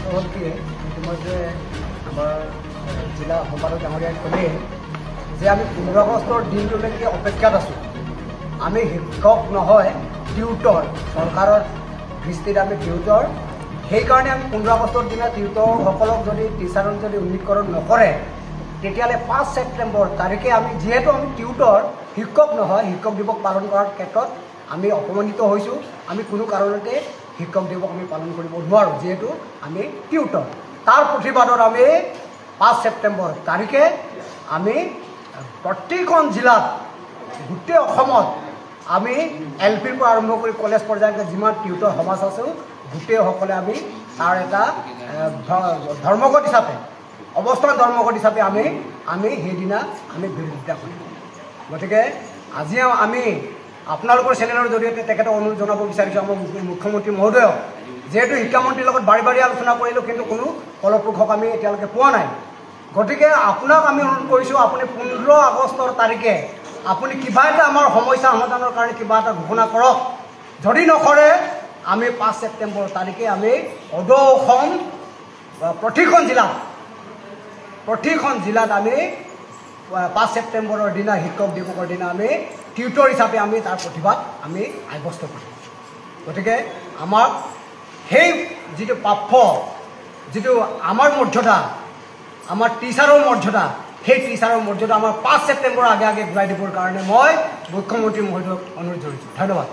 কথাটো হ'ল কি, ইতিমধ্যে আমাৰ জিলা সম্পাদক ডাঙৰীয়াই ক'লেই যে আমি 15 আগষ্টৰ দিনটোলৈকে অপেক্ষাত আছোঁ। আমি শিক্ষক নহয়, টিউটৰ, চৰকাৰৰ দৃষ্টিত আমি টিউটৰ। সেইকাৰণে আমি 15 আগষ্টৰ দিনা টিউটৰসকলক যদি টিচাৰক যদি উন্নীতকৰণ নকৰে, তেতিয়াহ'লে 5 ছেপ্টেম্বৰ তাৰিখে আমি, যিহেতু আমি টিউটৰ, শিক্ষক নহয়, শিক্ষক দিৱস পালন কৰাৰ ক্ষেত্ৰত আমি অপমানিত হৈছোঁ। আমি কোনো কাৰণতে শিক্ষক দিৱস আমি পালন কৰিব নোৱাৰোঁ, যিহেতু আমি টিউটৰ। তাৰ প্ৰতিবাদত আমি 5 ছেপ্টেম্বৰ তাৰিখে আমি প্ৰতিখন জিলাত, গোটেই অসমত আমি এল পিৰ পৰা আৰম্ভ কৰি কলেজ পৰ্যায়লৈকে যিমান টিউটৰ সমাজ আছোঁ, গোটেইসকলে আমি তাৰ এটা ধৰ্মঘট হিচাপে, অৱস্থান ধৰ্মঘট হিচাপে আমি আমি সেইদিনা আমি বিৰোধিতা কৰিম। গতিকে আজি আমি আপোনালোকৰ চেনেলৰ জৰিয়তে তেখেতক অনুৰোধ জনাব বিচাৰিছোঁ, আমাৰ মুখ্যমন্ত্ৰী মহোদয়ক, যিহেতু শিক্ষামন্ত্ৰীৰ লগত বাৰে বাৰে আলোচনা কৰিলোঁ, কিন্তু কোনো ফলপ্ৰসূ আমি এতিয়ালৈকে পোৱা নাই। গতিকে আপোনাক আমি অনুৰোধ কৰিছোঁ, আপুনি 15 আগষ্টৰ তাৰিখে আপুনি কিবা এটা আমাৰ সমস্যা সমাধানৰ কাৰণে কিবা এটা ঘোষণা কৰক। যদি নকৰে, আমি 5 ছেপ্টেম্বৰ তাৰিখে আমি সদৌ অসম প্ৰতিখন জিলাত আমি 5 ছেপ্টেম্বৰৰ দিনা, শিক্ষক দিৱসৰ দিনা আমি টিউটৰ হিচাপে আমি তাৰ প্ৰতিবাদ আমি সাব্যস্ত কৰিম। গতিকে আমাক সেই যিটো প্ৰাপ্য, যিটো আমাৰ মৰ্যাদা, আমাৰ টিচাৰৰ মৰ্যাদা, সেই টিচাৰৰ মৰ্যাদা আমাৰ 5 ছেপ্টেম্বৰৰ আগে আগে ঘূৰাই দিবৰ কাৰণে মই মুখ্যমন্ত্ৰী মহোদয়ক অনুৰোধ জনাইছোঁ। ধন্যবাদ।